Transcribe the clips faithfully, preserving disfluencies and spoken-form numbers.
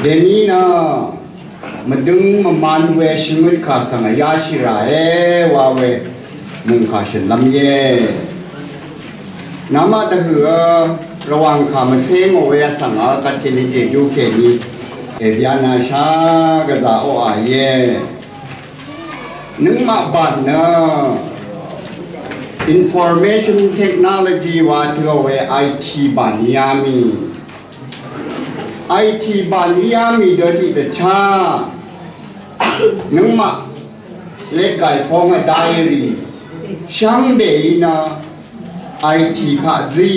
Deni nø mvdøng mvman we shvngøt kà svng vyashì ràe wa we mungkà shø̀nlv́m íe. Namaq dvhø̀ Rvwàng kà mvsé ngò we vsvng vl kvt kèní dèjú kèní èbyana shá gvzà oqà íe. Nøngmaq bàn nø information technology wa tø̄ we I T bàn íá mì. I T bàn íá mì dø tiq dvchá nøngmaq letgàì fóng vdá írì shvngbe í nø I T paq zí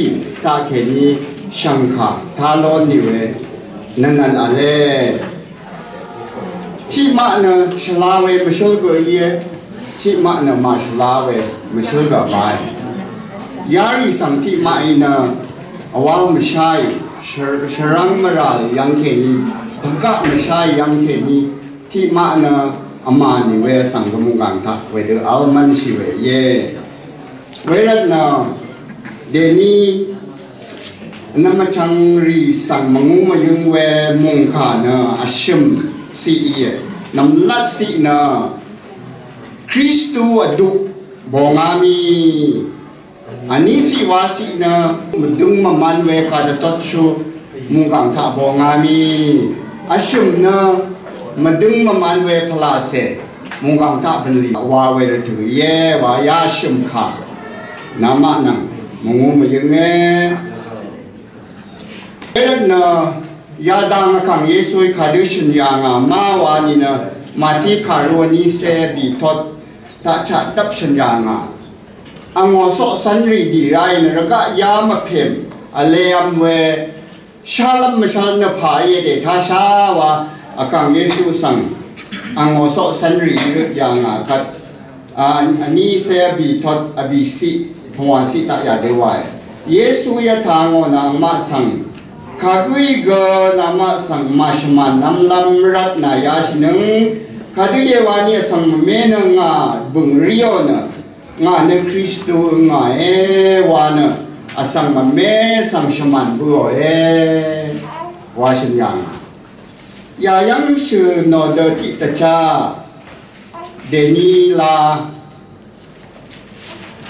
taqkèní shv̀ngkà tá lón nì we nvnvn vle. Tiqmaq nø shvla we mvshǿl gø íe. Tiqmaq nø màshvla we mvshǿl gø vbáe. Yarì svng tiqmaqí nø vwál mvsháì, shvrv́ng mvràl yv́ng kèní, pvgaq mvsháì yv́ng kèní, tiqmaq nø vmà nì we svng gø mungkàng taq wedø vl mv́nshì we íe. Wervt nø dèní nvmvchvng rì svng mvngú mvyǿng we mungkà nø vshø̀m ciq íe. Nvmlat ciq nø Kristu vduq bòngá mì. Vní ciq wa ciq nø mvdøng mvman we kàdvtotshú mungkàng taq bòngá mì. Vshø̀m nø mvdøng mvman we pvlacè mungkàng taq bø̀nlì wa we rvtø̀ íe wa yashø̀m kà. Namaq nvng mvngú mvyǿnge. Wervt nø yadang vkàng Yesuí kadø shø̀n yà ngà má wa nìnø Mati kàru vní cé bìtot taq chaq dvp shø̀n yà ngà. Angò coqcv́nrì dì ráì nø rvgaq yá mvpèm vlevm we shálv́m mvshvl nø pà íe dè tá shá wa vkàng Yesu svng angò coqcv́nrì í røt yà ngà kvt. A, vní cé vbì tot vbì ciq pvngwà ciq taq yà dø wae. Yesu yvtà ngò nø angmaq svng kagǿí gø namaq svng màshvmàn nvmlv́m rvt nà yashìnøng. Kadø íe wa nì vsvng mvmé nø ngà bø̀ng ríò nø ngà nø Kristu ngàe wa nø vsvng mvmé svng shvmàn bøòe wa shø̀n yà ngà. Yà yv́ng shø̀ nò dø tiq dvchá dèní la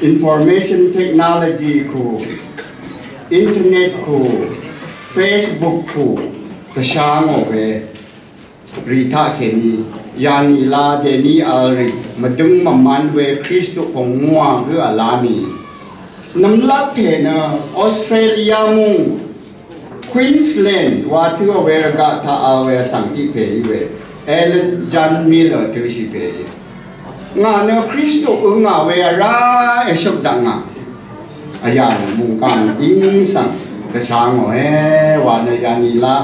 information technology kù, internet kù, Facebook kù dvshá ngò we rì taqkèní yà nìla dèní vl rì mvdøng mvman we Kristu pvngwà gø vla mì. Nvmlat pè nø Australia mung Queensland wa tø̄ we rvgaq taq vl we vsvng tiq pè í we Ellen John Miller tø̄shì pè í. Ngà nø Kristu ø ngà we vrá èshøk daq ngà. Vyà nø mungkàng díng svng dvshá ngòe wa nø yà nìla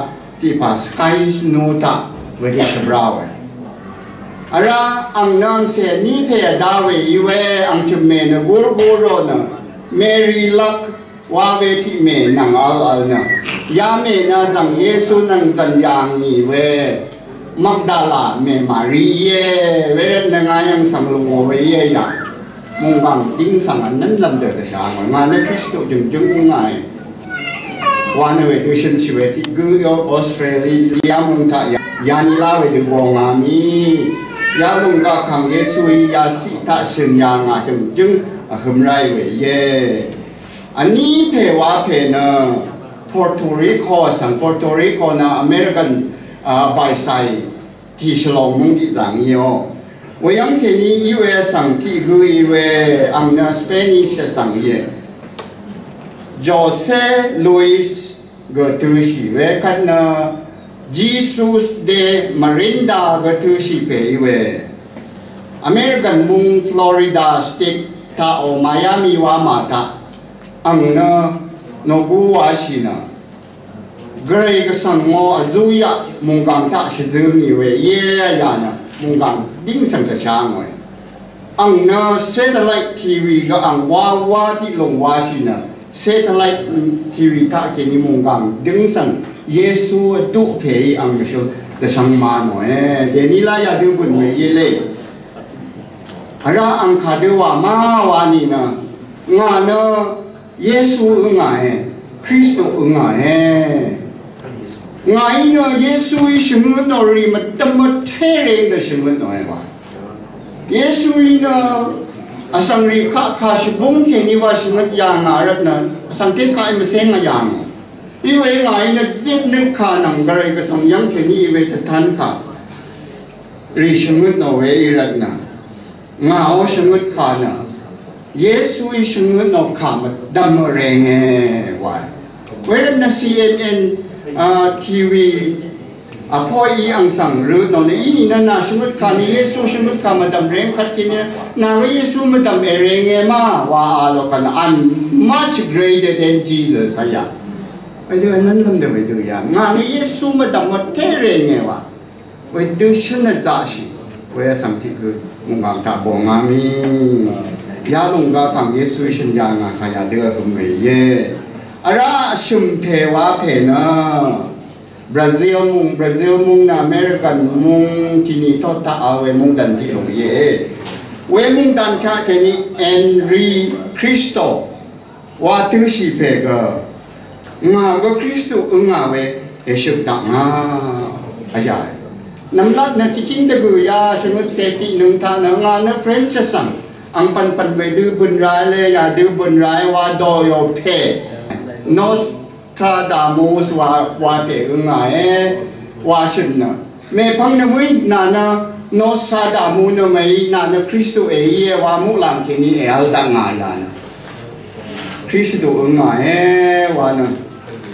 tiqpà Sky News taq wedø shvbrá we. Vrá ang nø angcè vní pè vdá we í we ang chø̀mmè nø gúrgúr rò nø Mary Luck wa we tiqmè nvng vl vl nø yamè nø zvng Yesu nvng zv̀n yà ngì we Magdala mè Mari íe. Wervt nø ngà yv̀ng svng lùngò we íe yà. Mungkàng díng svng vnv́nlv́m dø dvshà ngò ngà nø Kristu jø̀ngjǿng ngàe. Wa nø wedø shø̀nshì we tiq gǿ Australia mung taq yà. Yà nìla wedø bò ngà mì. Yalùng gakv̀ng Yesuí yaciq taq shø̀n yà ngà jø̀ngjǿng vhøm ráì we íe. Vní pè wa pè nø Puerto Rico svng, Puerto Rico nø American, a, bàìcàì tì shvlòng múng tiq zàng íò. Weyv́ng kèní í we svng tiq gø í we ang nø Spanish svng íe. José Luis gø tø̄shì we kvt nø Jesus de Miranda gø tø̄shì pè í we. American mung Florida State taqò Miami wamà taq ang nø nògu washì nø Gvray Gvsvng ngò vzú yaq mùnggàng taq shvzø̄ ngì we íe yà nø mùnggàng díng svng tvshá ngòe. Ang nø satellite T V gø ang wá wá tiq lùng washì nø satellite T V taq kèní mùnggàng díng svng Yesu vduq pèí ang mvshøl dvshvng ma nòe. Dèní lá yadø bø̀n we íe lé. Vrá ang kadø wà má wa nìnø ngà nø Yesu ø ngàe, Kristu ø ngàe. Ngàí nø Yesuí shvngøt nò rì mvdvm mvté reng dø shvngøt nòe wa. Yesuí nø vsvng rì kaq kà shvbúng kèní wa shvngøt yà ngà rvt nø vsvng té kaq í mvcéng vyà ngò. Iwe ngàí nø zit nøt kà nvng gvray gvsvng yv́ng kèní iwe tvtan kà rì shvngøt nò we í rvt nø ngàó shvngøt kà nø Yesuí shvngøt nò kà mvdvm vrenge wa. Wervt nø C N N, ah, T V, ah, poqí ang svng røt nò nø íní nø nà shvngøt kà nø Yesu shvngøt kà mvdvm reng kvt kèní nø nà gø Yesu mvdvm èrenge ma wa a lò kà nø I'm much greater than Jesus a ya. Wedø nøn lvm dø wedø ya. Ngà nø Yesu mvdvm mvté renge wa. Wedø shøn nø zaqshì. We vsvng tiq gø mungkàng taq bòngá mì. Yalùng gakvng Yesu shøn yà ngà kà yadø vhøm we íe. Vrá shø̀m pè wa pè nø Brazil mung, Brazil mung nø American mung tìní tot taq a we mungdàn tiq lùng íe. We mungdàn kaq kèní Henry Cristo wa tø̄shì pè gø ngà gø Kristu øngà we èshøk dakngà. Aya. Nvmlat nø tiqkíng dvgø̀ ya shvngøt se tiq nøng taq nø ngà nø French svng ang pvnpvn wedø bøn rae le yadø bøn rae wa doyo pè Nostradamus wa, wa pè øngà e wa shøn nø. Mèpvng nø mø̀í nà nø Nostradamus nø mèí nà nø Kristu èí e wa muqlàng kèní èvl dakngà ya nø. Kristu øngà e wa nø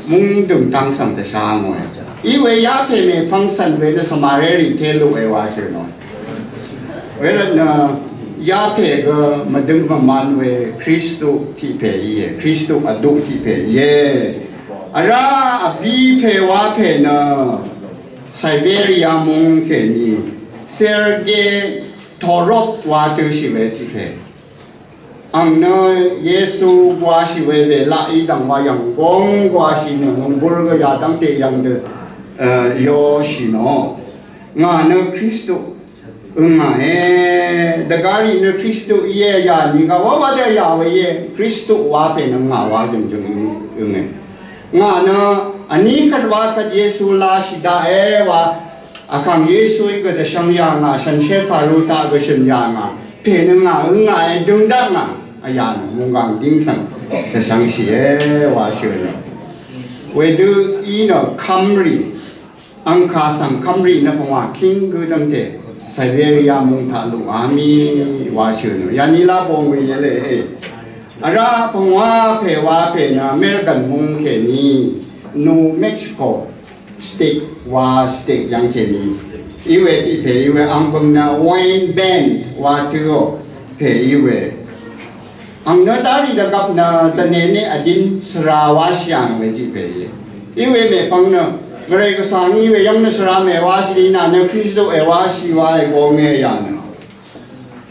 mungdø̀ng tang svng dvsha ngòe. Iwe yapè mèpvng svn we nø svmaré rì té luq e wa shø̀n nòe. Wervt nø yapè gø mvdøng mvman we Kristu tiq pè íe. Kristu vduq tiq pè íe. Vrá vbí pè wa pè nø Siberia mung kèní Sergei Torok wa tø̄shì we tiq pè. Ang nø Yesu gwashì we we laq í dv̀ng wa yv̀ng gong gwashì nø mvngbur gø yadv́ngte yv̀ng dø, e, yoshì nò. Ngà nø Kristu øngà e, dvgá rì nø Kristu íe yà nìgvwá wa dø yà we íe, Kristu wa pè nø ngà wa jø̀ngjø̀ng øngà e. Ngà nø vní kvt wa kvt Yesu lashì daqe wa, vkàng Yesuí gø dvshvng yà ngà, shànshér kàru taq gø shø̀n yà ngà, pè nø ngà øngà e, døng dakngà, vyà nø mungkàng díng svng dvshvngshì e wa shø̀n nø. Wedø í nø kvmrì, angkà svng kvmrì nø pvngwà kíng gø dv́ngte, Siberia mung taq luqá mì wa shø̀n nø. Yaní lá bong we yvle e. Vrá pvngwà pè wa pè nø American mung kèní New Mexico State wa state yv̀ng kèní. Iwe tiq pè iwe ang pvng nø Wayne Bent wa tø̄ò pè iwe. Ang nø darì dvgvp nø zvnene vdin svra wa shì ang we tiq pè íe. Iwe mèpvng nø Gvray Gvsvng í we yv̀ng nø svra mè wa shì nà nø Kristu e wa shì wa e gong e yà nø.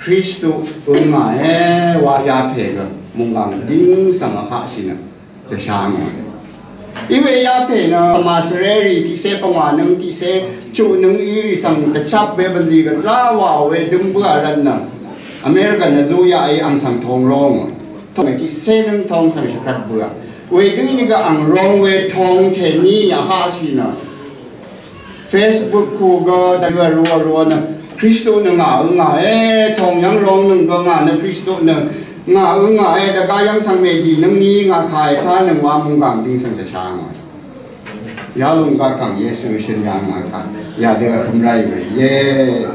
Kristu øngà e wa yapè gø mungkàng díng svng vkaqshì nø dvsha ngò. Iwe yapè nø masvrerì tiqsé pvngwà nøng tiqsé chuq nøng írì svng dvchap we bv̀nlì gvzá wà we døng bǿà rvt nø American nø zuyaq í ang svng tong rong. Tong tiqsé nøng tong svng shvkvt bǿà. Wedø nìgø ang rong we tong kèní yahaqshì nø Facebook ku gø dvgø rua rua nø Kristu nø ngà øngà e, tong yv̀ng rong nøng gø ngà nø Kristu nø ngà øngà e, dvgá yv̀ng svng mèdì nøngni ngà kà e taq nøng wa mungkàng díng svng dvsha ngò. Yalòng gvkàng Yesu shø̀n yà ngà kà yadø vhøm ráì we íe.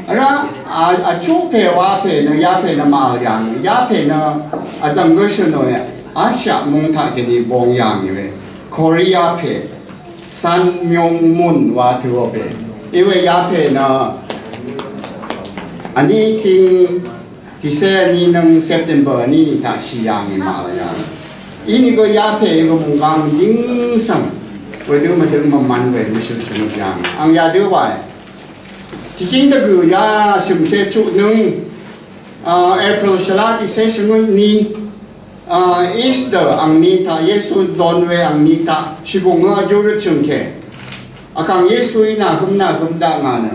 Vrá, a, vchuq pè wa pè nø yapè nø màvl yà ngì, yapè nø vzv̀ng gø shø̀n nò e, Asia mung taq kèní bong yà ngì we. Korea pè Sun Myung Moon wa tø̄ò pè. Iwe yapè nø vní kíng tiqsé vní nøng September vní nì taq shì yà ngì màvl yà ngì. Inìgø yapè gø mungkàng díng svng wedø mvdøng mvman we mvshøl shvngøt yà ngì. Ang yadø wa e. Tiqkíng dvgø̀ ya shø̀mshe chuq nøng, a, April shvlá tiqsé shvngøt ni, a, Easter angni taq Yesu zon we angni taq shvgùng vjúrøt shø̀ngke. Vkàng Yesuí nà hǿm nà hǿm dakngà nø.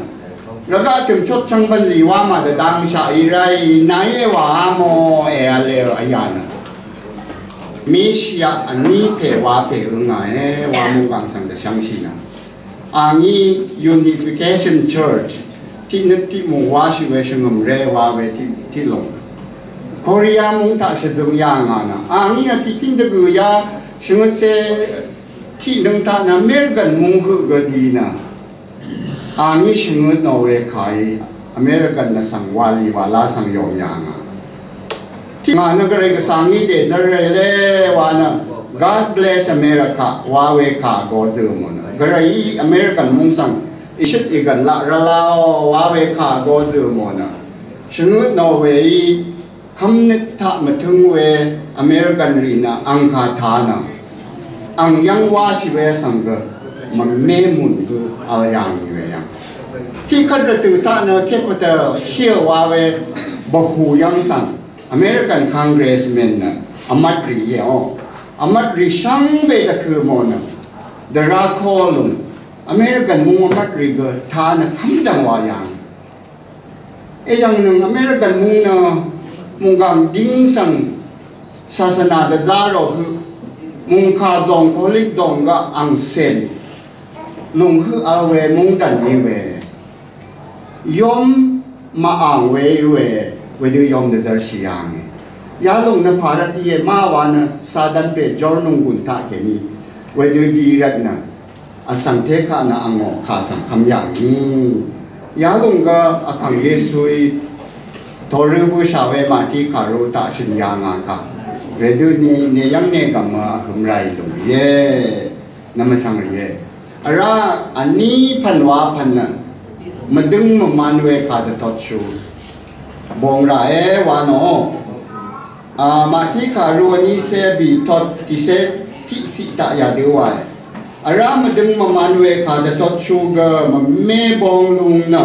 Rvgaq tø̀m chot chvng bv̀nlì wá mà dvdangshaq í ráì nàí èwà á mò èvl èvl vyà nø. Mishia vní pè wa pè øngà e wa mungkàng svng dvshvngshì nø. Angí Unification Church tiq nøt tiq mung washì we shvngø̀m re wa we tiq tiq lung. Korea mung taq shvzøng yà ngà nø. Angí nø tiq tiq dvgø̀ ya shvngøt se tiq nøng taq nø American mung høq gø di nø. Angí shvngøt nò we kàí American nø svng wali wala svng yòm yà ngà. Tiq ngà nø Gvray Gvsvngí dèzvr rè le wa nø God bless America wa we kà go zø mò nø. Gvrayí American mung svng ìshøt ìgv̀n laq rvlao wa we kà go zø mò nø. Shvngøt nò weí Kvmnøt taq mvtøng we American rì nø ang kà taq nø ang yv́ng wáshì we svng gø mvmé mùn gø vl yà ngì we yv́ng. Tiqkvt rvtø̀ taq nø Capitol Hill wa we bvhù yv́ng svng American Congressman nø vmvt rì íe o. Vmvt rì shvngbe dvkø̀ mò nø dvrá kó lùng American mung vmvt rì gø taq nø kv́mdv̀ng wa yà ngì. Eyv̀ng nøng American mung nø mungkàng díng svng sasana dvzá rò høq mungkà zòng Catholic zòng gaq ang cèn lùng høq vl we mungdàn í we yóm mvàng we í we wedø yóm dvzv́rshì yàngì. Yalùng nø pàrvt íe má wa nø Satan pè jórnung gùn taq kèní wedø di rvt nø Vsvng té kaq nø angò kà svng kvm yà ngì. Yalùng gø Vkàng Yesuí torø bøshà we Mati kàru taq shø̀n yà ngà kà. Wedø ni neyv́ng negv̀m vhøm ràì lùng íe. Nvmvchvng rìe. Vrá vní pv̀n wa pv̀n nø mvdøng mvman we kà dvtotshú bong ràe wa nò. A, Mati kàru vní cé bì tot tiqcé tiqciq taq yadø wae. Vrá mvdøng mvman we kà dvtotshú gø mvmé bong lung nø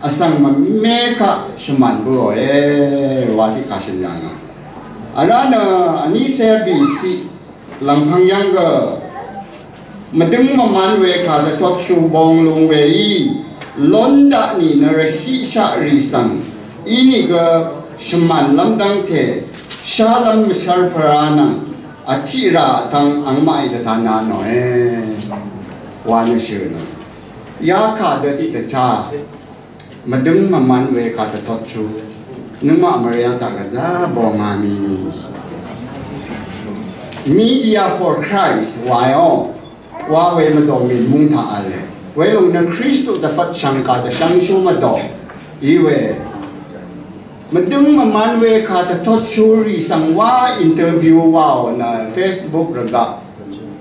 vsvng mvmé kaq shvmàn bøòe wa tiq kà shø̀n yà ngà. Vrá nø vní cé bì ciq lv̀ngpvng yv́ng gø mvdøng mvman we kà dvtotshú bong lung weí lón daq nìnø rvhiqshaq rì svng inìgø shvmànlv́m dv́ngte shálv́m mvshv́r pvrá nvng vtiqrà vtvng angmaqí dvtan na nòe wa nø shø̀ nø. Yakà dø tiqdvchá mvdøng mvman we kà dvtotshú nøngmaq mvrá taq gvzá bongá mì. Media for Christ wae o. Wa we mvdò mìn mung taq vle. Welòng nø Kristu dvpvt shvngkà dvshvngshú mvdò í we. Mvdøng mvman we kà dvtotshú rì svng wa interview waò nø Facebook rvgaq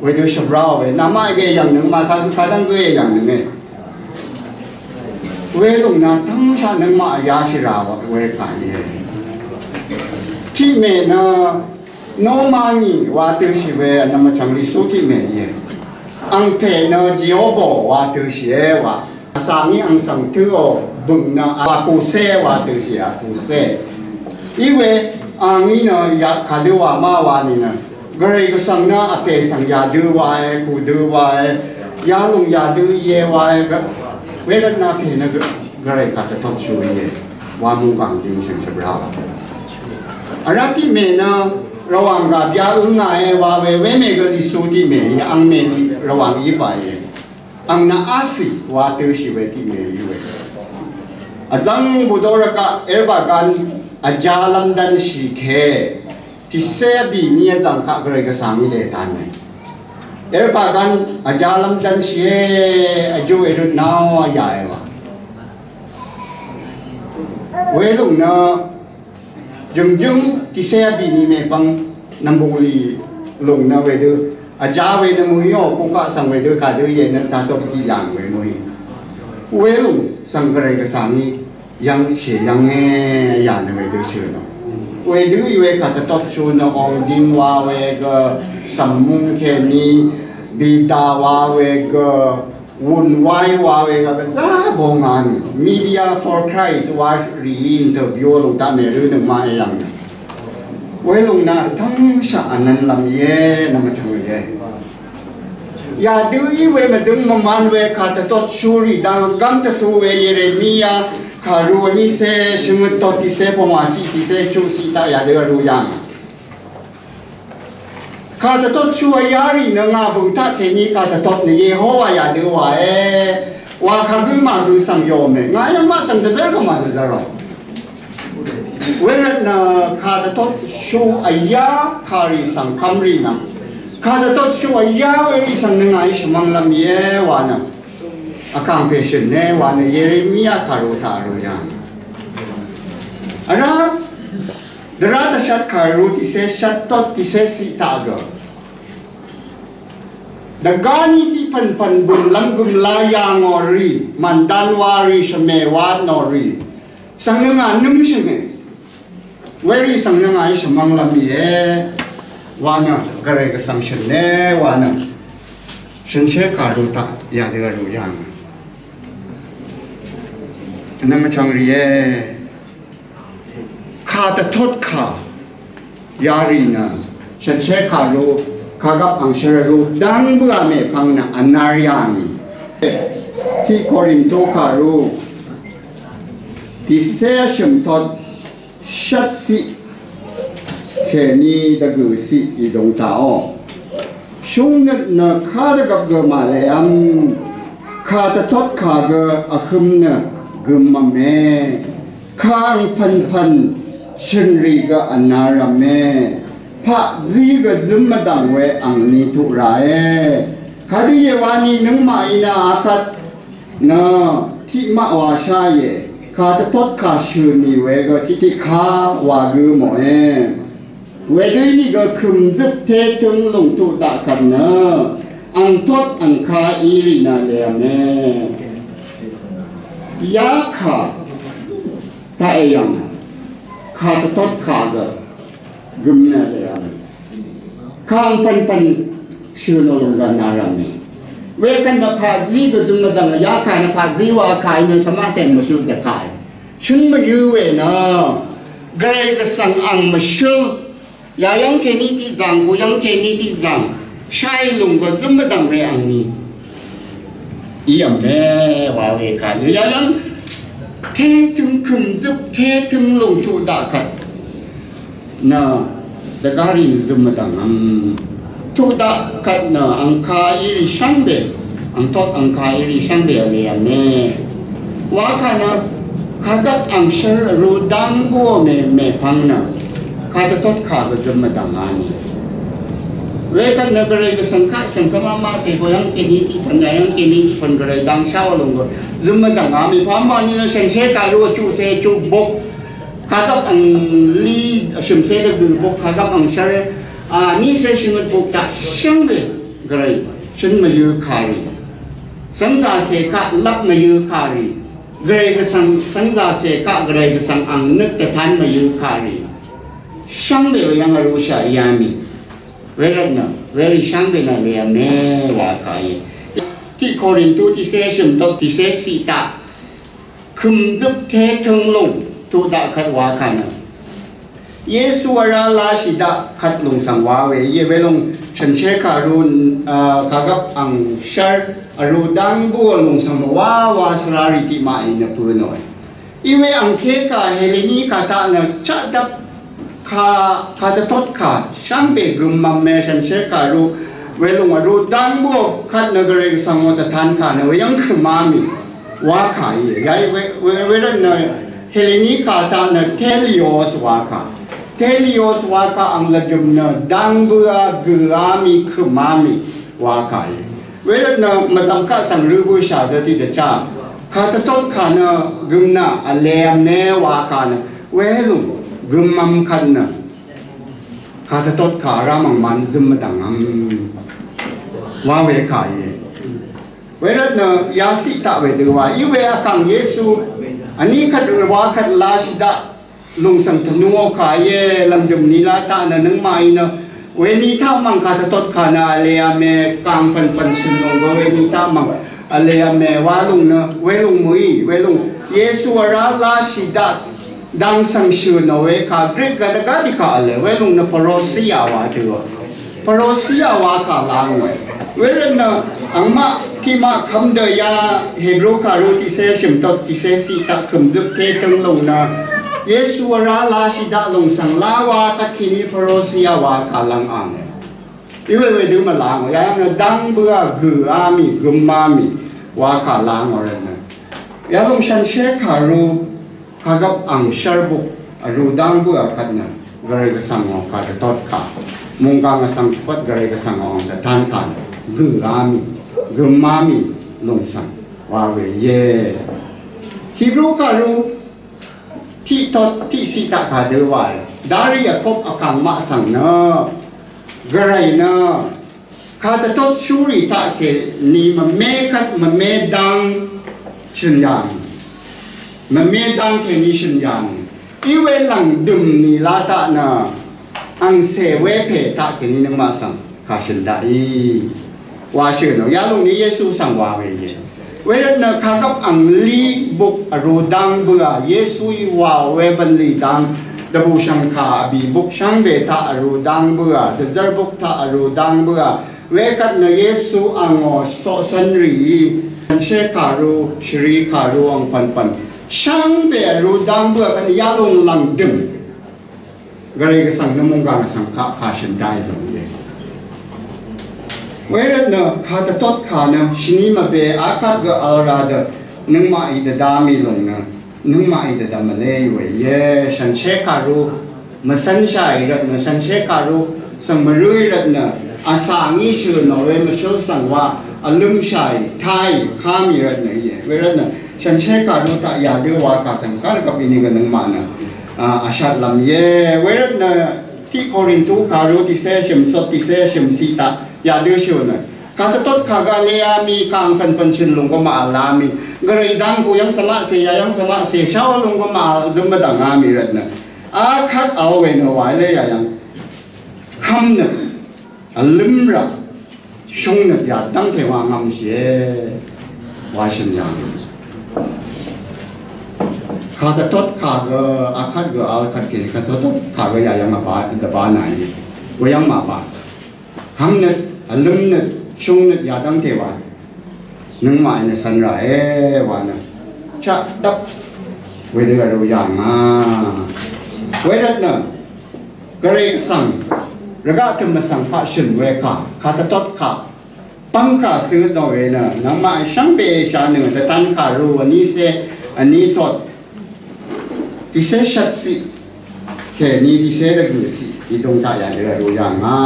wedø shvbrá we. Namaq ge yv̀ngnøng màtaq kadv́ng gø yv̀ngnønge. Welòng nø tv́ngshaq nøngmaq yashì rà we kà íe. Tiqmè nø Noma ngì wa tø̄shì we vnvm vchv̀ng Lìsú tiqmè íe. Angpè nø Jèhóbò wa tø̄shìe wa. Vsvng í ang svng tø̄ò bø̀ng nø Akùsé wa tø̄shì Akùsé. Í we ang í nø yvk kadø wa má wa nìnø Gvray Gvsvng nø vpè svng yadø wae, kùdø wae, yalùng yadø íe wae, gø-, wervt nø vpè nø gø-, Gvray kà dvtotshú íe. Wa mungkàng ding shø̀n shvbrá wa. Vrá tiqmè nø Rvwàng gà bya ø ngàe wa we, wemè gø Lìsú tiqmè í, angmè ni Rvwàng í pà íe. Ang nø asì wa tø̄shì we tiqmè í we. Vzv̀ng bùdó rvgaq Erbagan vjalv́m dv́nshì ke. Tìcé vbì ni vzv̀ng kaq Gvray Gvsvng í dètan e. Erbagan vjalv́m dv́nshìe, vjú èrøt nao yà e wa. Welùng nø jø̀ngjǿng tìcé vbì ni mèpvng nv̀mbùnglì lùng nø wedø vjá we nø mø̀í ò, kukaq svng wedø kadø íe nø tatoq tiq yàng we mø̀í. Welùng svng Gvray Gvsvng í yv́ng shèyv́nge yà nø wedø shø̀ nò. Wedø í we kà dvtotshú nø ong ding wa we gø, sv̀mmung kèní bìdà wa we gø, wùn wáí wa we gø, gvzá bongá nì. Media for Christ wa rì í interview lùng taq mèrø nøngmaq èyv̀ng nì. Welùng nø tv́ngshaq vnv̄nlv́m íe, nvmvchv̀ng íe. Yadø í we mvdøng mvman we kà dvtotshú rì dang gv́m dvtu we Yeremia kàru vnícé shvngøt tot tiqcé pvngwà ciq tiqcé chuq ciq taq yadø vrū yàng. Kà dvtot shu vyá rì nø ngà bø̀ng taq kèní kà dvtot nø Yehowa yà dø wà e. Wà kà gø mà gø svng yò mè. Ngà yv́ng maq svng dvzv́r gø mà dvzv́r rò. Wervt nø kà dvtot shu vyá kà rì svng kv́m rì nvng. Kà dvtot shu vyá we rì svng nø ngà í shvmvng lv́m íe wà nø. Vkàngpè shø̀n e wà nø Yeremia kàru taq rù yv̀ng. Vrá, dvrá dvshat kàru tiqsé shat tot tiqsé siq taq gø. Dvgá ní tiq pv̀npv̀n bø̀n lv́m gø̀m la yà ngò rì, mv̀n dan wa rì, shvmè wa nò rì. Svng nø ngà nǿm shø̀ng e. Werì svng nø ngà í shvmvng lv́m íe. Wa nø, gvray gvsvng shø̀n e, wa nø. Shø̀n shé kàru taq, yà dø rù yà ngà. Nø mvchvng rì e. Kà dvtot kà. Yarì nø, shànshér kàru, kàgvp angshvr rú, dv́ng bǿà mèpvng nø vnvr yà ngì. Tiq Korinto kàru, tiqcé vshø̀m tot, shvt ciq, kèní dvgø̀ ciq í dòng tàò. Shúngnøt nø kà dvgvp gø màlèvm, kà dvtot kà gø vhøm nø gøm vme. Kàng pv̀npv̀n shø̀nrì gø vnarv̀me. Paqzí gø zøm mvdv̀ng we angni tuq ràe. Kadø íe wani nøngmaqí nø akvt nø tiqmaq wa sháìe. Kà dvtot kà shø̀nì we gø tiqtiqkà wa gø mòe. Wedø ínìgø kø̀mzøp té tøng lùng tuq daq kvt nø ang tot ang ka í rì nø lèvme. Yakà taq èyv̀ng kà dvtot kà gø gøm nø lèvme. Kàng pv̀npv̀n shø̀n ò lùng gø nà rv̀me. Wekvt nø paqzí gø zøm mvdv̀ng yakà nø paqzí wa kà í nø svmaqseng mvshøl dvkà í. Shøn mvyø̄ we nø gvray gvsvng ang mvshøl. Yayv́ng kèní tiqzàng, kuyv́ng kèní tiqzàng, shai lùng gø zøm mvdv̀ng we angni í v̀me wa we kà nø yayv́ng té tøng kø̀mzøp té tøng lùng tuq daq kvt nø dvgárì nø zøm mvdv̀ng vm. Tuq daq kvt nø ang ka í rì shvngbe, ang tot ang ka í rì shvngbe vle v̀me. Wakà nø kàgvp angshvr vrú dv́ng bǿò mè, mèpvng nø kà dvtot kà gø zøm mvdv̀ng vní. Wekvt nø gvray gvsvng kaq svng svmamaqsè kuyv́ng kèní tiqpv̀n yayv́ng kèní tiqpv̀n gvray dv́ng sháò lùng gø zøm mvdv̀ng vní. Pàmvní nø shànshér kàru vchuqcè vchuq buk. Kàgvp angli vshø̀mcè dvgø̀ buk kàgvp angshvr, a, nícè shvngøt buk taq shvngbe gvray shøn mvyø̄ kàrì. Svngzàcè kaq lap mvyø̄ kàrì. Gvray gvsvng svngzàcè kaq gvray gvsvng ang nøt dvtan mvyø̄ kàrì. Shvngbe we yv́ng vrúshà yamì. Wervt nø, werì shvngbe nø lèvme wa kà í. Tiq Korintu tiqcé vshø̀m tot tiqcé ciq taq. Kø̀mzøp té tøng lùng tuq daq kvt wa kà nø. Yesu vrá láshì daq kvt lùng svng wa we íe welòng shànshér kàru, a, kàgvp angshvr vrú dv́ng bǿò lùng svng wa wa svra rì tiqmaqí nø pø̄ nòe. Iwe angké kà Heleni kà taq nø chaqdvp kà, kà dvtot kà shvngbe gøm vme shànshér kàru welòng vrú dv́ng bǿò kvt nø gvray gvsvng ò dvtan kà nø weyv́ng kø̀má mì. Wakà íe. Yai we, we, wervt nø Heleni kà taq nø telios wakà. Telios wakà ang lvjø̀m nø dv́ng bǿà gø̀á mì kø̀má mì wakà íe. Wervt nø mvdv̀m kaq svng rø bǿshà dø tiqdvchá. Kà dvtot kà nø gøm nø vle vme wakà nø welùng gøm vm kvt nø kà dvtot kà vrá mv̀ngman zøm mvdv̀ng vm wa we kà íe. Wervt nø yaciq taq wedø wa í we vkàng Yesu vní kvt wa kvt lashì daq lùng svng tvnuò kà íe lv̀mdø̀m ni la taq nø nøngmaqí nø weni taq mv̀ng kà dvtot kà nø vle vme kàng pv̀npv̀n shø̀n lùng gø weni taq mv̀ng vle vme wa lùng nø welùng mø̀í welùng Yesu vrá lashì daq dang svng shø̀n ò we kà Grik gvt dvgá tiq kà vle welùng nø parousia wa tø̄. Parousia wa kà lv́ng we. Wervt nø angmaq tiqmaq kv́m dø ya Hebru kàru tiqcé shø̀m tot tiqcé ciq taq kø̀mzøp té tøng lùng nø Yesu vrá lashì daq lùng svng lá wa kvt kèní parousia wa kà lv́ng ang. Iwe wedø mvlangò, yayv́ng nø dv́ng bǿà gø̀á mì, gømá mì, wakà langò rvtnø. Yalòng shànshér kàru, kagvp angshv́r buk, vrū dv́ng bǿà kvt nø, Gvray Gvsvng ò kàdvtot kà. Mungkang vsvng tvpvt Gvray Gvsvng ò ang dvtan kà nø, gø̀á mì, gømá mì, lùng svng, wa we íe. Hebru kàru, tiqtot tiqsiq taq kàdø wae. Darì vkop vkàng maq svng nø, Gvray nø, kàdvtot shúrì taq kèní mvme kvt mvme dang shø̀n yà mì. Mvme dang kèní shø̀n yà mì. Iwe lv̀ngdø̀m nìla taq nø, angcè wepè taq kèní nøngmaq svng kà shø̀n daqì. Wa shø̀n ò, yalòng ní Yesu svng wa we íe. Wervt nø kagvp angli buk vrū dang bǿà, Yesuí wa we bv̀nlì dang, dvbùshv̀ngkà vbì buk shvngbe taq vrū dang bǿà, dvzv́r buk taq vrū dang bǿà, wekvt nø Yesu angò coqcv́n rìí, shànshér kàru, shvri kàru angpv̀npv̀n shvngbe vrū dang bǿà kvt nø yalòng lv̀ngdø̀m Gvray Gvsvng nø mungkang vsvng kaq kà shø̀n daqì lòng íe. Wervt nø kàdvtot kà nø shvni mvbe akvt gø vl ra dø nøngmaqí dvda mì lòng nø nøngmaqí dvdvm vlé we íe. Shànshér kàru mvcv́nshàì rvtnø, shànshér kàru svng mvrǿì rvtnø, vsvng í shø̀n ò we mvshǿl svng wa vlømshàì, táì, ká mì rvtnø íe. Wervtnø shànshér kàru taq yadø wa kà svng kà rvgvp íní gø nøngmaq nø, a, vshatlv́m íe. Wervtnø tiq Korintu kàru tiqcé shø̀m sot tiqcé shø̀m siq taq yadø shø̀n nø, kàdvtot kà gø vlé á mì, kàng pv̀npv̀n shø̀n lùng gø màvl á mì, Gvray dang ku yv́ng svmaqcè, yayv́ng svmaqcè, shá lùng gø màvl zøm mvdv̀ng á mì rvtnø, akvt vl we nø wa ílé yayv́ng kvmnøt, vlǿmrà, shúngnøt yadv́ngte wa ngvmshìe. Wa shø̀n yà mì. Kàdvtot kà gø akvt gø vl kvt kèní kàdvtot kà gø yayv́ng mvba, dvba nàí. Weyv́ng màba. Kvmnøt, vlǿmnøt, shúngnøt yadv́ngte wa nøngmaqí nø cv̄n ràe wa nø, chaq dvp wedø vrū yà ngà. Wervt nø Gvray Gvsvng rvgaq tø̀m vsvng kaq shø̀n we kà, kàdvtot kà, pv́ng kà cø dò we nø, nøngmaqí shvngbe shà nø, dvtan kàru vnícé, vní tot, tiqcé shvtciq kèní tiqcé dvgø̀ciq, ìdùng taq yadø vrū yà ngà.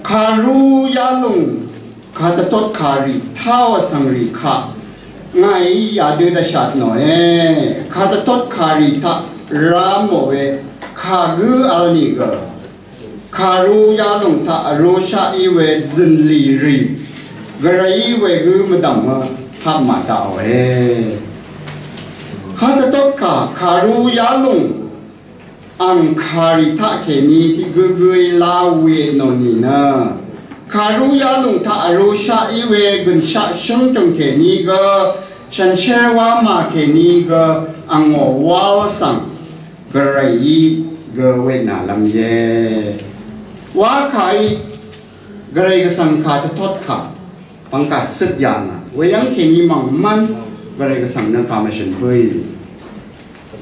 Kàru yalùng, kàdvtot kàrì, táò vsvng rì kaq, ngàí yadø dvshat nòe. Kàdvtot kàrì taq rá mò we, kàgǿ vl nìgø, kàru yalùng taq vrūshaq í we zø̀nlì rì, Gvrayí wegǿ mvdv̀mø hapmà daqòe. Kàdvtot kà, kàru yalùng, ang kàrì taq kèní tiq gǿgǿí lá we nò nìnø, kàru yalùng taq vrūshaq í we gø̀nshaq shǿngtø̀ng kèní gø, shànshér wá mà kèní gø, angò wál svng, Gvrayí gø wetnàlv́m íe. Wa kàí, Gvray Gvsvng kàdvtot kà, pvngkà cøt yà ngà. Weyv́ng kèní mv̀ng mv́n, Gvray Gvsvng nø kà mvshø̀n bǿì.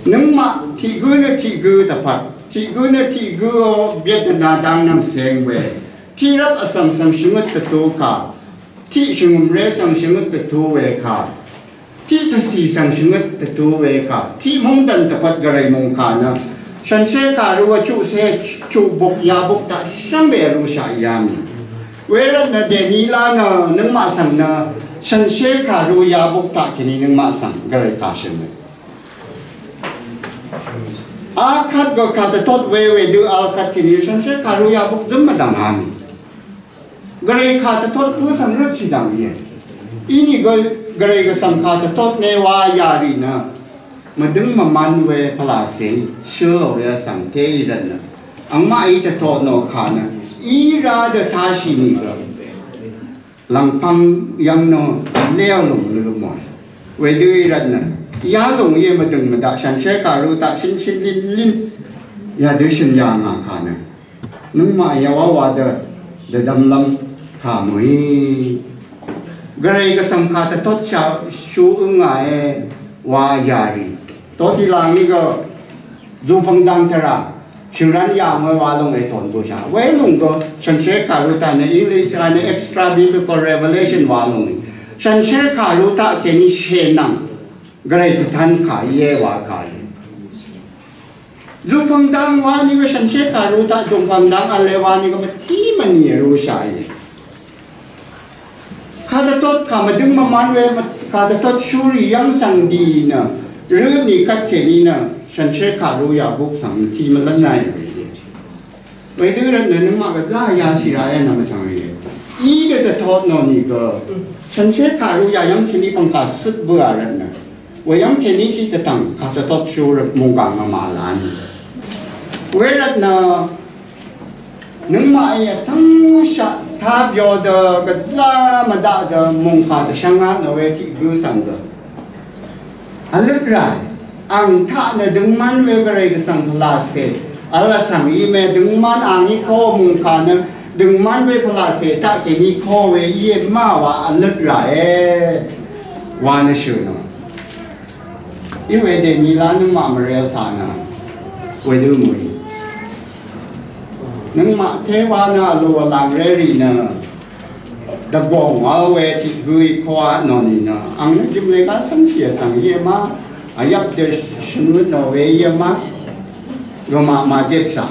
Nøngmaq tiq gǿ nø tiq gǿ dvpvt, tiq gǿ nø tiq gǿ ó byvt dvna dang nvng ceng we. Tiq rvp vsvng svng shvngøt dvtu kà, tiq shvngø̀mré svng shvngøt dvtu we kà, tiq dvcì svng shvngøt dvtu we kà, tiq mungdv̀n dvpvt Gvray mungkà nø, shànshér kàru vchuqcé, chuqbuk yabuk taq shvngbe vrūshaq yà mì. Wervt nø dèní lá nø nøngmaq svng nø, shànshér kàru yabuk taq kèní nøngmaq svng Gvray kà shø̀n we. Akvt gø kàdvtot we wedø akvt kèní shànshér kàru yabuk zǿm mvdv̀ng á mì. Gvray kàdvtot gǿ svng røtshì dv̀ng íe. Inìgø Gvray Gvsvng kàdvtot ne wa yarì nø, mvdǿng mvman we pvlàcè shø̄ we vsvng té í rvtnø, angmaqí dvtot nò kà nø, í rá dø táshì nìgø, lv̀ngpv̄ng yv̀ng nò, léò lùng lø mòe. Wedø í rvtnø, yalùng íe mvdø̀ng mvdaq shànshér kàru taq shø̀n shø̀n lin lin, yadø shø̀n yà ngà kà nø, nøngmaq yawá wa dø, dvdvmlv́m kà mø̀í. Gvray Gvsvng kàdvtot shaq shú ǿngàe wa yarì. Toti làngí gø, zùpv̀ng dang tvrà, Shø̀ngrv́n yà mø wa lòng ètòn bø shà. Welòng gø shànshér kàru taq nø English a nø extra biblical revelation wa lòng. Shànshér kàru taq kèní shènvng gvray dvtan kà íe wa kà íe. Zupvng dang wa nìgø shànshér kàru taq zupvng dang vle wa nìgø mvtí mvnì rú shà íe. Kàdvtot kà mvdøng mvman we kàdvtot shúrì yv́ng svng dì nø røtnì kvtkèní nø shànshér kàru yà buk svng mvtí mvlv́n nà íe. Wedø rvtnø nøngmaq gvzá yashì rà e nvmvchvng rì. Í dø dvtot nò nìgø shànshér kàru yà yv́ng kèní pvngkà cøt bøà rvtnø. Weyv́ng kèní tiq dvtvng kàdvtot shúrø mònggàng vmà lani. Wervtnø nøngmaq í vtv́ngshaq tabyo dø gvzá mvdaq dø mòngkà dvshvngá nò we tiq gø svng dø. Vløt ràì, ang taq nø døngman we gvray gvsvng pvlacè. Vl vsvng í mè døngman ang í kó mòngkà nø døngman we pvlacè taq kèní kó we íe má wa vløt ràe. Wa nø shø̀ nò. Í we dèní lá nøngmaq mvrel taq nø. Wedø mø̀í. Nøngmaq té wa nø vlu vlang ré rì nø. Dvgòng vl we tiq gø í koqaq nò nìnø ang nø jø̀mlè gá cv́ngshì vsvng íe má, vyvp dø shvngøt nò we íe má, gø̀maq màjepshà.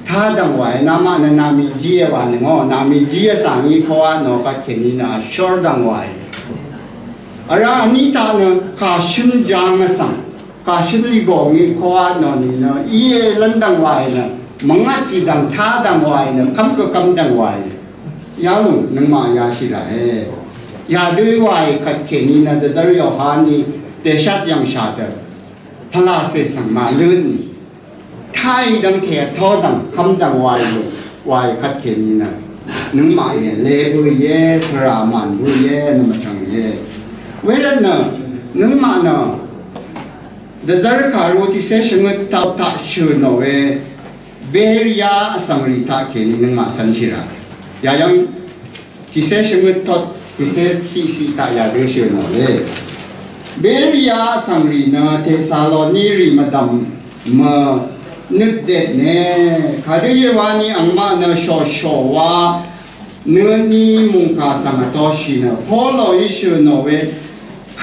Tadv̀ng wàí, namaq nø nàmì jí e wà nøngò, nàmì jí e svng í koqaq nò kvtkèní nø vshór dv̀ng wàí. Vrá vní taq nø kàshøn jang vsvng. Kàshøn lìgò ngí koqaq nò nìnø íe lv́n dv̀ng wàì nø mvngvt zìdv̀ng tadv̀ng wàì nø kv́m gvkv́m dv̀ng wàì. Yalùng nøngmaq yashì ràe. Yadø wàì kvtkèní nø dvzv́r Yohaní dèshat yv̀ngshà dø pvlacè svng màlǿtnì. Táì dv́ngte vtó dv̀ng kv́m dv̀ng wàì lùng wàì kvtkèní nø nøngmaq íe le bø íe tvrà màn bø íe nø mvtv̀ng íe. Wervtnø nøngmaq nø dvzv́r kàru tiqcé shvngøt taq taq shø̀ nò we Beria vsvngrì taq kèní nøngmaq cv́nshì rà. Yayv́ng tiqcé shvngøt tot tiqcé tiqciq taq yadø shø̀ nò le. Beria vsvngrì nø Tesalonirì mvdv̀m mø nøt zet ne. Kadø íe wani angmaq nø shòshò wa nø ni mùngkà svng vtōshì nø Poloí shø̀ nò we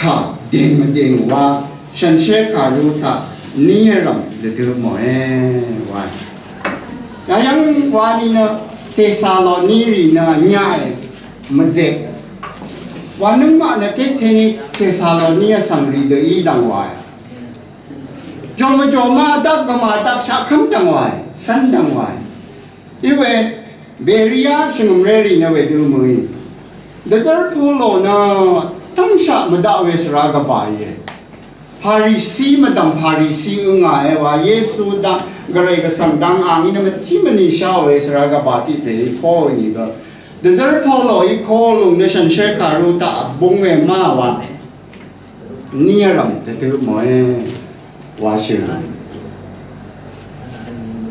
kà dèng mvdèng wa shànshér kàru taq ni vrv̀m dvdø mòe wa. Yayv́ng wani nø Tesalonirì nø nyaqe mvzek. Wa nøngmaq nø tekteni Tesaloni vsvngrì dø í dv̀ng wae. Jòm jòm ma dvk gvma dvk shaqkv́m dv̀ng wae. Cv́n dv̀ng wae. Iwe Beria shvngø̀mré rì nø wedø mø̀í. Dvzv́r Polo nø tv́ngshaq mvdaq we svra gvbà íe. Parisi mvdv̀m Parisi øngà e wa Yesu dang gvray gvsvng dang angí nø mvtí mvnìshá we svra gvbà tiq pè í kó nìgø. Dvzv́r Polo í kó lùng nø shànshér kàru taq vbung we má wa. Ni vrv̀m dvdø mòe wa shø̀.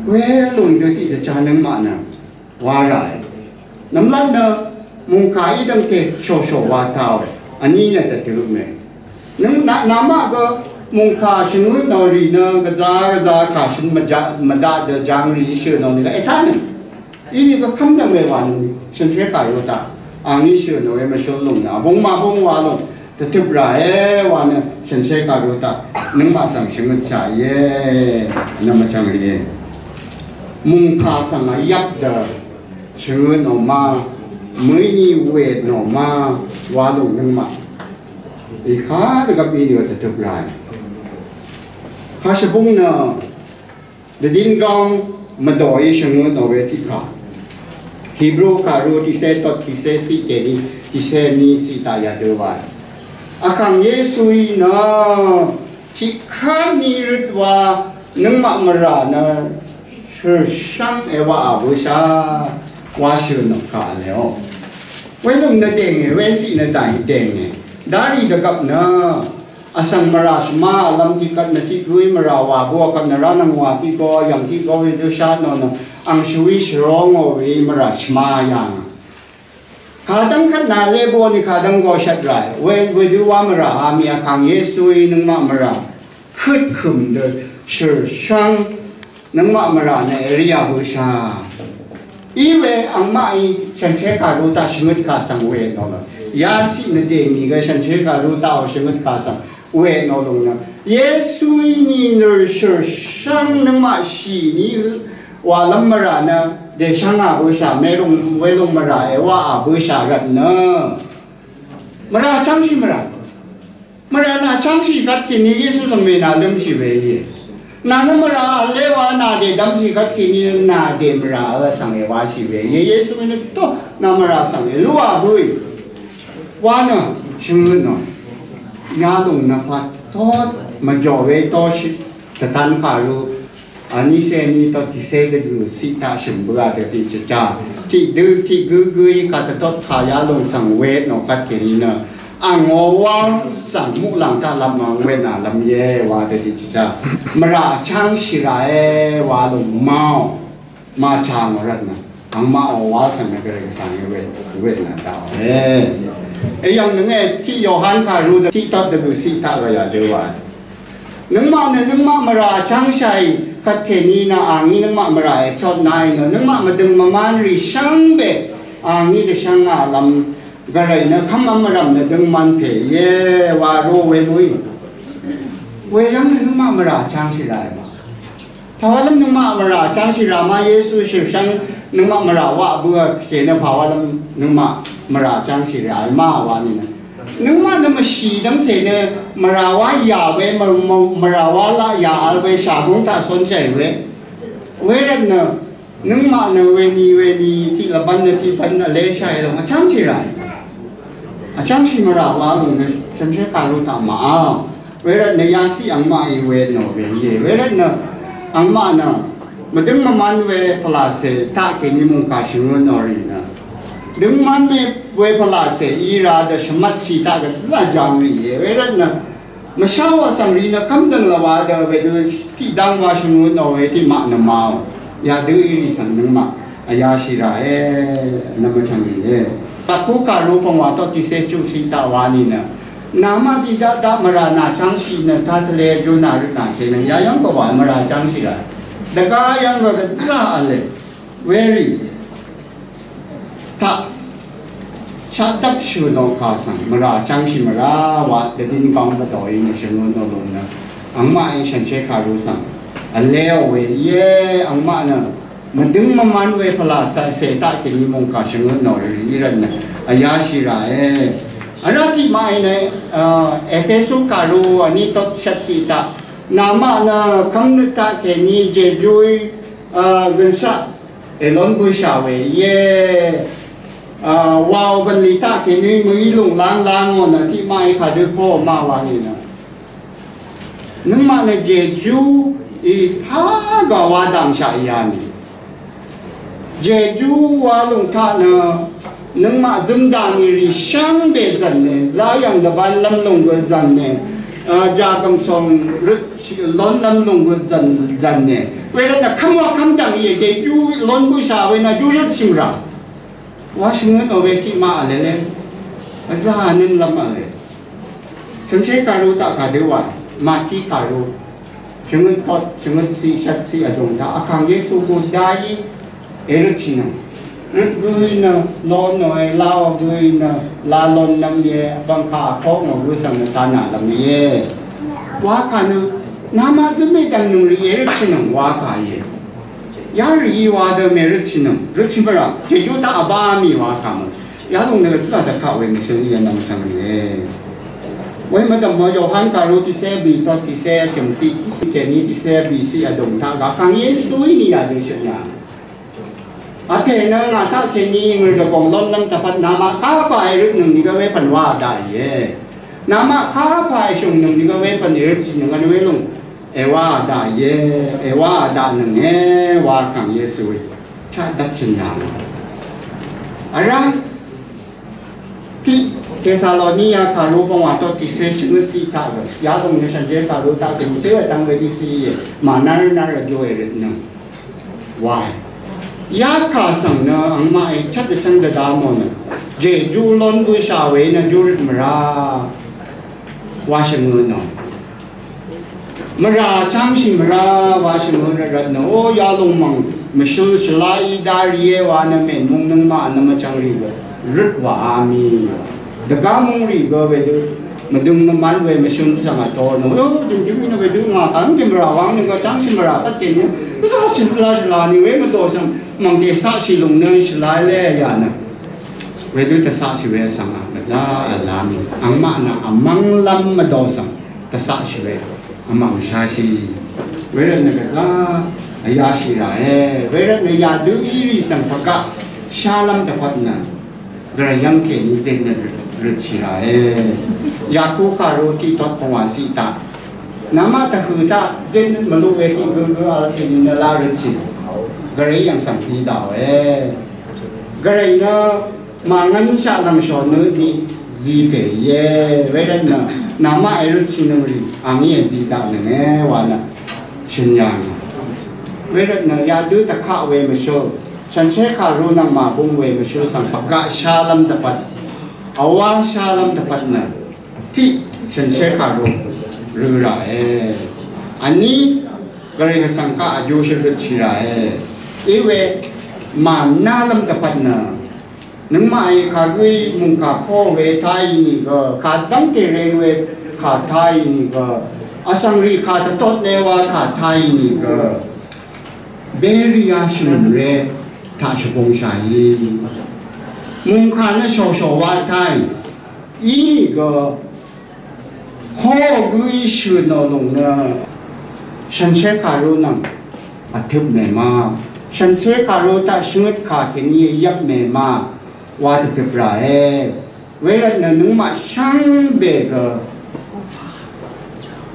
We lùng dø tiq dvcha nøngmaq nø. Wa ràe. Nvmlat nø mùngkà í dv́ngte shòshò wa tàò. Vní nø dvdø mè. Nøng na namaq gø mùngkà shvngøt nò rì nø gvza gvza kà shøn mvdaq dø jang rì shø̀ nò nì gø ètá nøng. Inìgø kv́m dv̀ng we wa nøng shø̀n shé kà yo taq. Angí shø̀ nò we mvshøl lùng nø vbung màvbung wa lùng. Dvtøp ràe wa nø shànshér kàru taq nøngmaq svng shvngøt shà íe. Nø mvchvng rìe. Mùngkà svng vyvp dø shvngøt nò ma, mø̀í ni wet nò ma wa lùng nøngmaq. Ìkà dvgvp í ni wa dvtøp ràe. Kà shvbung nø Dvdin gong mvdòí shvngøt nò we tiqkà. Hebru kàru tiqcé tot tiqcé ciq kèní tiqcé ní ciq taq yadø wae. Vkàng Yesuí nø tiqkvt ní røt wa nøngmaq mvrà nø shø̀rshv́ng èwaqà bøsha wa shø̀ nò kà vlèò. Welø̀m nø dèngè, weciq nø dàí dèngè. Darì dvgvp nø Vsvng mvrà shvma vlv́m tiqkvt nø tiq gǿí mvrà wà bǿà kvt nø ránvng wà tiq gø yv̀ng tiq gø we dø shat nò nø ang shvwí shvró ngò we mvrà shvma yà ngà. Kadv́ng kvt nà lé bǿà ni kadv́ng gø shvt ràe we, wedø wá mvrà a mì Vkàng Yesuí nøngmaq mvrà køt kø̀m dø shø̀rshv́ng Nøngmaq mvrà nø èrì yà bøsha. Iwe angmaqí shànshér kàru taq shvngøt kà svng we nò nø. Yasiq nø dèmì gø shànshér kàru taq ò shvngøt kà svng we nò lùng nø. Yesuí ni nø shø̀rshvng nøngmaq shì ni ø. Wàlv́m mvrà nø dèshvng a bøsha mèrùng welùng mvrà èwaq a bøsha rvt nø. Mvrà chv́ngshì mvrà. Mvrà nà chv́ngshì kvt kèní Yesu svng mè nà lǿmshì we íe. Nà nø mvrà vle wa nà dèdvmshì kvt kèní nà dèmvrà vsvng èwashì we íe. Yesu nø to nà mvrà svng èlúà bǿì. Wa nø shvngøt nò. Yalùng nø patot mvjò we toshì. Tvtan kàru. Vní cé vní tot tiqcé dvgø̀ ciq taq shø̀m bøa dø tiq chvcha. Tiq dø tiq gǿ gǿí kà tvtot kà yalùng svng wet nò kvt kèní nø. Angò wal svng muqlàng taq lvm ang wet nà lvm íe wa dø tiq chvcha. Mvrà vchv́ngshì ràe wa lùng màò. Màchà ngò rvt nø. Angmaq ò wal svng nø gvray gvsvng í wet, wet nà daqòe. Eyv̀ng nønge tiq Yohan kàru dø tiq tot dvgø̀ ciq taq gvya dø wa. Nøngmaq nø nøngmaq mvrà chv́ngshàì kvt kèní nø a ngí nøngmaq mvrà èchot nàì nø nøngmaq mvdøng mvmán rì shvngbe a ngí dvshvng a lvm gvray nø kv́mv́m mvrv̀m nø døngman pè íe wa ro we mø̀í. Weyv́ng nø nøngmaq mvrà chv́ngshì ràì ma. Pàwálv́m nøngmaq mvrà chv́ngshì rà ma Yesu shø̀rshvng nøngmaq mvrà waq bø kèní pàwálv́m nøngmaq mvrà chv́ngshì ràì ma wa nìnø. Nøngmaq nø mvshì dv́m tènø mvrà wá yà we, mv-, mv-, mvrà wá laq yà vl we, shàgúng taq cónshàì we. Wervt nø, nøngmaq nø weni weni tiq lvbv́n nø tiq bv́n vleshàì lòng vchv́ngshì ràì. Vchv́ngshì mvrà wa lòng nø shv̀mshé kàru taq màá. Wervt nø yasiq angmaq í we nò we íe. Wervt nø angmaq nø mvdøng mvman we pvlacè taq kèní mungkà shvngø nò rì nø. Døngman me we pvlacè í ra dø shvmvtshì taq gvzà jang rì íe. Wervt nø mvsháò vsvng rì nø kv́mdøng lvwa dø wedø tiqdang wa shvngø nò we tiqmaq nø màò. Yadø í rì svng nøngmaq vyashì ràe, nvm vchvng rì íe. Pàkú kàru pvngwà tot tiqcé chuqciq taq wa nìnø. Namaq dì daq daq mvrà nà chv́ngshì nø taq tvle jù nà røt nà kènøng yayv́ng pvwà mvrà chv́ngshì rà. Dvgá yv́ng gø gvzà vle. Werì. Taq. Shaqdvp shø̀ nò kà svng mvrà chv́ngshì mvrà wa dvdin gvng pvdòí nø shvngø nò lùng nø. Angmaqí shànshér kàru svng. Vleò we íe angmaq nø. Mvdøng mvman we pvlacè taq kèní mungkà shvngøt nò rì rvt nø vyashì ràe. Vrá tiqmaq í nø, a, Epesu kàru vní tot shvtciq taq. Namaq nø kv́mnøt taq kèní jejuí, a, gønshaq èlón bøshà we íe. A, wàò bv̀nlì taq kèní mø̀í lùng láng láng ngò nø tiqmaq í kadø kó ma wa nìnø. Nøngmaq nø jejú í pà gà wa dv̀ngshaq í yà mì. Jejú wa lùng taq nø nøngmaq zømdv̀ng í rì shvngbe zv̀n nø, zayv̀ng dvbán lv́m lùng gø zv̀n nø, a, jagv̀m sòng røt lón lv́m lùng gø zv̀n, zv̀n nø. Wervt nø kv́m wa kv́m dv̀ng í jejú lón bøshà we nø jú røt shìmrà. Wa shvngøt ò we tiqmaq vle le. Vzà nøn lv́m vle. Shv̀mshé kàru taq kadø wa. Mati kàru. Shvngøt tot, shvngøt ciq, shvtciq vdùng taq. Vkàng Yesu Buddha í. Èrøtshìnøng. Røt gǿí nø, lon nø, e, lao gǿí nø, la lon lv́m íe, bv̀ngkà vkok ngò gǿ svng nø taq nà lv́m íe. Wa kà nø, namaq zǿm mèdv̀ng nøng rì èrøtshìnøng wa kà íe. Yarì í wa dø mèrøtshìnøng, røtshì mvrà, jejú taq vbá mì wa kà mø. Yalòng nø gvzà dvkaq we mvshøng í vnvm shvng rìe. We mvdv̀m mø Yohan kàru tiqcé bì tot tiqcé shø̀m ciq, tiqcé kèní tiqcé bì ciq vdùng taq gakang Yesuí nì yadø shø̀n yà. Vpè nø ngà taq kèní ngø̀r dvgòng lónlv́m dvpvt namaq kapà èrøtnøng nìgø wepv̀n wa daqìe. Namaq kapà èshø̀ngnøng nìgø wepv̀n èrøtshìnøng vnø welòng. Èwa daqìe, èwa daqnønge wa kàng Yesuí. Chaq dvpchø̀n yà. Vrá. Tiq Tesaloniya kàru pvngwà tot tiqcé shvngøt tiq taq gø. Yalòng nø shànshér kàru taq gø mvtø vdvng we tiqcé íe. Mànár nár vjò èrøtnøng. Why? Yakà svng nø angmaqí chvt dvchvng dvda mò nø. Jejú lón bøshà we nø júrøt mvrá. Wa shvngø nò. Mvrà chv́ngshì mvrà wa shvngø rvt nø o yalòng mv̀ng mvshøl shvlá í dá rìé wa nø mènmung nøngmaq nø mvchvng rì gø røt wa a mì. Dvgá mung rì gø wedø mvdøng mvman we mvshøl svng vtō nø o dønjøng nø wedø ngà kàngkè mvrà wang nø gø chv́ngshì mvrà kvt kèní gvzà shvlá shvlá ni we mvdò svng mv̀ngkè saqshì lùng nø shvlá lé yà nø wedø tvsaqshì we svng a gvzà vla mì. Angmaq nø vmv́nglv́m mvdò svng tvsaqshì we vmv̀ngshashì. Wervt nø gvzà vyashì ràe. Wervt nø yadø írì svng pvgaq shálv́m dvpvt nø gvray yv́ng kèní zet nø røtshì ràe. Yaku kàru tiqtot pvngwà ciq taq namaq tvhø̀ taq zet nø mvluq we tiq gø gø vl kèní nø lá røtshì. Gvray yv́ng svng pí dàòe. Gvray nø màngv́nshaq lv̀ngshò nø ni zi pè íe. Wervt nø namaq èrøtshì nøng rì angí èzi daq nønge wa nø shø̀n yà ngì. Wervt nø yadø tvkaq we mvshøl shànshér kàru nvng màbung we mvshøl svng pvgaq shálv́m dvpvt vwál shálv́m dvpvt nø tiq shànshér kàru rø ràe. Vní gvray gvsvng kaq vjú shvløtshì ràe. Iwe mànálv́m dvpvt nø nøngmaqí kagǿí mùngkà kó we táì nìgø, kadv́ngte reng we kà táì nìgø, vsvngrì kà dvtot le wa kà táì nìgø, Beria shvngø̀mré taq shvbungshàí. Mùngkà nø shòshò wa táì í nìgø, Kó gǿí shø̀n nò lùng nø shànshér kàru nvng vtøp mèma. Shànshér kàru taq shvngøt kà kèní yvp mèma wa dvtøp ràe. Wervt nø nøngmaq shvngbe gø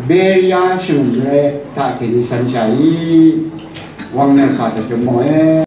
Beria shvngø̀mré taq kèní cv̄nshàí wvng nø kà dvtøp mòe.